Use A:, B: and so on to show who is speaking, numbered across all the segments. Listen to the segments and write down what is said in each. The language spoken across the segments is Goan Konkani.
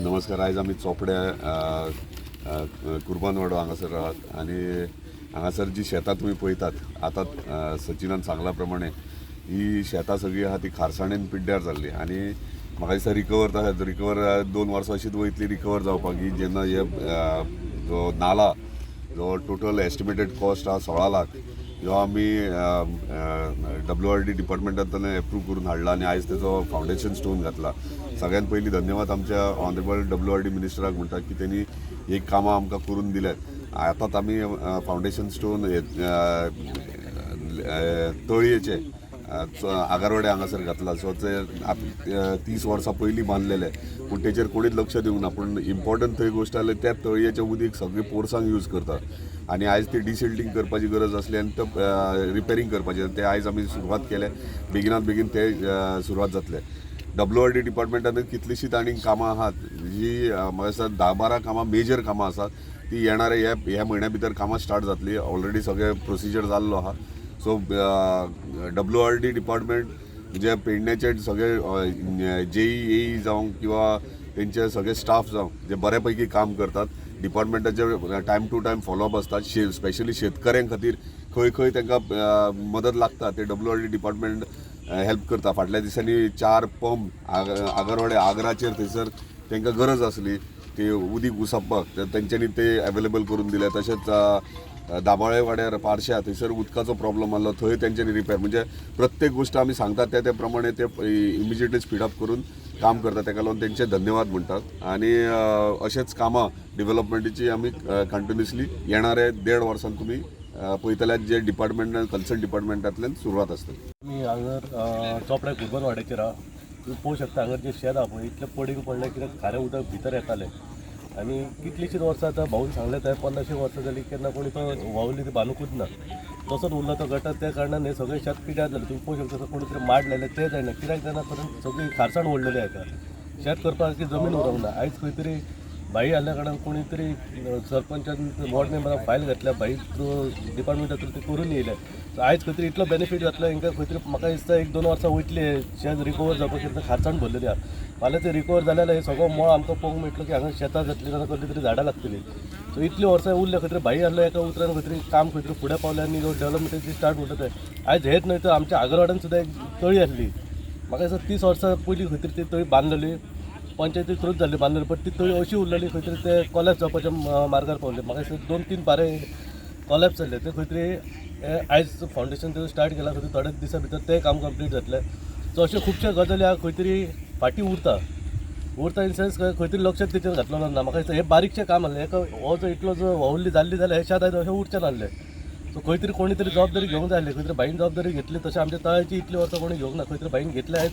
A: नमस्कार. आयज आमी चोपड्या कुर्बानवाडो हांगासर आहात आनी हांगासर जी शेतां तुमी पळयतात आतां सचिनान सांगला प्रमाणे ही शेतां सगळीं आहा ती खारसाणेन पिड्ड्यार जाल्ली आनी म्हाका दिसता रिकवर रिकवर 2 वर्सां अशीच वयतली रिकवर जावपाक. ही जेन्ना हे जो नाला जो टोटल एस्टिमेटेड कॉस्ट आहा 16 लाख, ह्यो आमी डब्ल्यू आर डी डिपार्टमेंटांतल्यान एप्रूव करून हाडला आनी आयज तेजो फावंडेशन स्टोन घातला. सगळ्यात पयलीं धन्यवाद आमच्या ऑनरेबल डब्ल्यू आर डी मिनिस्टराक म्हणटा की त्यांनी ही कामां आमकां करून दिल्यात. आतांच आमी फावंडेशन स्टोन तळयेचे आगारवाडे हांगासर घातला. सो ते 30 वर्सां पयलीं बांदलेले, पूण तेचेर कोणीच लक्ष दिवंक ना. पूण इम्पॉर्टंट थंय गोश्ट जाली, त्या तळयेचें उदीक सगळें पोरसांक यूज करतात आनी आयज ती डिसिल्टींग करपाची गरज आसली आनी तो रिपेरींग करपाची, ते आयज आमी सुरवात केले. बेगिनात बेगीन ते सुरवात जातले. डब्ल्यू आर डी डिपार्टमेंटान कितलींशींच आनी कामां आहात जी म्हाका दिसता 10-12 कामां, मेजर कामां आसात. ती येणारे ह्या ह्या म्हयन्या भितर कामां स्टार्ट जातली. ऑलरेडी सगळें प्रोसिजर जाल्लो आहा. So W R D department म्हणजे पेडण्याचे सगळे जेई, एई जावं किंवा तेंचे सगळे स्टाफ जावं, जे बऱ्या पैकी काम करतात. डिपार्टमेंटाचे टायम टू टायम फॉलोअप आसतात. स्पेशली शेतकऱ्यां खातीर खंय खंय तांकां मदत लागता ते W R D department help करता. फाटल्या दिसांनी चार पंप आगरवाडे आगराचेर थंयसर तांकां गरज आसली ती उदीक उसपपाक, तर तेंच्यांनी ते अवेलेबल करून दिले. तशेंच दाबाळे वाड्यार पारशा थंयसर उदकाचो प्रॉब्लम आसलो, थंय तेंच्यांनी रिपेर. म्हणजे प्रत्येक गोश्ट आमी सांगतात त्या त्या प्रमाणे ते इमिजिएटली स्पीडअप करून काम करतात. ताका लागून तेंचे धन्यवाद म्हणटात आनी अशेंच कामां डेव्हलपमेंटाची आमी कंटिन्युअसली येणारे देड वर्सान तुमी पळयतले जे डिपार्टमेंट, कन्सर्न डिपार्टमेंटांतल्यान सुरवात आसतली.
B: आमी हांगर चोपड्या कुर्बनवाड्याचेर आहा. तुमी पळोवंक शकता, हांगर जें शेत आहा पळय, इतलें पडींग पडलें कित्याक खारें उदक भितर येतालें. आनी कितलींशींच वर्सां, आतां भाऊन सांगलें थंय 50 वर्सां जालीं, केन्ना कोणी तो व्हांवली ती बांदूकूच ना, तसोच उरलो तो गटर. त्या कारणान हें सगळें शेत पिड्यार जालें. तुमी पळोवंक शकता, कोणी तरी माड लायले ते जायना, कित्याक जायना, कारण सगळी खारसाण ओडलेली आसा. शेत करपाक जमीन उरोंक ना. आयज खंय तरी भाई आसल्या कारणान कोणी तरी सरपंचान, वॉर्ड मेंबरान फायल घातल्या, भाई थ्रू, डिपार्टमेंटा थ्रू ते करून येयले. सो आयज खंय तरी इतलो बेनिफीट जातलो हेंकां. खंय तरी म्हाका दिसता एक दोन वर्सां वयतली शेत रिकवर जावपाक, कित्याक खारसाण भरलेली आहा. फाल्यां ते रिकवर जालें जाल्यार हे सगळो मळ आमकां पळोवंक मेळटलो की हांगा शेतां जातली, जाल्यार कसली तरी झाडां लागतली. सो इतलीं वर्सां उरल्या, खंय तरी भाई आहलो एका उतरान खंय तरी काम खंय तरी फुडें पावलें आनी डेवलपमेंटाची स्टार्ट म्हणटा तें. आयज हेच न्हय तर आमच्या आगरवाड्यान सुद्दां एक तळी आसली. म्हाका दिसता 30 वर्सां पयलीं खंय तरी ती तळी बांदलेली, पंचायती थ्रूच जाल्ली बांदलेली, पण ती तळी अशी उरलेली, खंय तरी ते कोलॅप्स जावपाच्या मार्गार पावले. म्हाका दिसता दोन तीन बारे कोलॅप्स जाल्ले. ते खंय तरी हे आयज फावंडेशन तेजो स्टार्ट केला, खंय तरी थोड्याच दिसां भितर तें काम कंप्लीट जातलें. सो अश्यो खुबश्यो गजाली आहा, खंय तरी फाटीं उरता उरता, इन सेन्स खंय तरी लक्ष तेचेर घातलो ना. म्हाका दिसता हें बारीकशें काम आहलें. हेका हो जो इतलो जो व्हांवली जाल्ली जाल्यार हें शेत आयज अशें उरचें नासलें. सो खंय तरी कोणी तरी जबाबदारी घेवंक जाय आसली. खंय तरी भाईन जबाबदारी घेतली, तशें आमच्या तळ्याची इतली वर्सां कोणी घेवंक ना, खंय तरी भाईन घेतले, आयज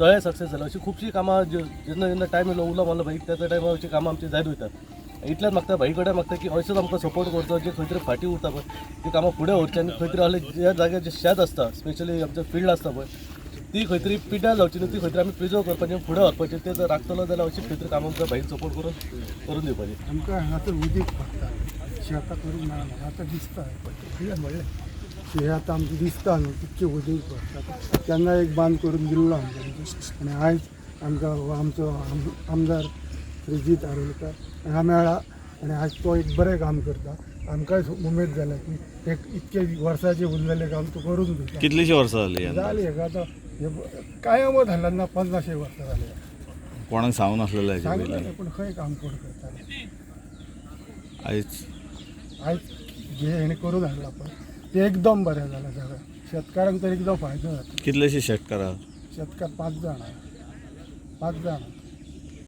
B: तळें सक्सेस जालें. अशी खुबशीं कामां जेन्ना जेन्ना टायम येयलो, उलो मारलो भाई, त्या टायमार अशीं कामां आमची जायत वयतात. इतलेंच मागता, भाई कडेन मागता की अशेंच आमकां सपोर्ट करचो, जे खंय तरी फाटीं उरता पळय ती कामां फुडें व्हरची. आनी खंय तरी आहले ज्या जाग्यार जें शेत आसता, स्पेशली आमचें फिल्ड आसता पळय, ती खंय तरी पिड्ड्यार जावची न्हू, ती खंय तरी आमी प्रिजर्व करपाची, फुडें व्हरपाची. ते जर राखतलो जाल्यार अशीच खंय तरी कामां आमकां भाईन सपोर्ट करून करून दिवपाची.
C: आमकां हांगासर उदीक पडटा, शेतां करूंक मेळना. आतां दिसता पळय म्हणलें हें आतां आमकां दिसता न्हू कितकें उदीक पडटा. तेन्ना एक बांद करून दिल्लो आमकां आनी आयज आमकां हो आमचो आमदार श्रीजीत आरोलकर हांगा मेळ्ळा आनी आयज तो एक बरें काम करता. आमकांय उमेद जाल्या की एक इतके वर्साचें उरलेलें काम तो करून दिता.
D: कितलीशीं वर्सां जाली?
C: जाली हेका आतां हे कायम जालें ना, 50 वर्सां जाली.
D: कोणाक सांगून नासलेलें हेजे
C: सांगलें
D: पयलीं?
C: पूण खंय काम कोण करताले?
D: आयज
C: आयज जे हेणें करून हाडलां पळय तें एकदम बरें जालें. सगळें शेतकारांक तर एकदम फायदो जाता.
D: कितलेशे शेतकार आहात?
C: शेतकार पांच जाणां, पांच जाणां.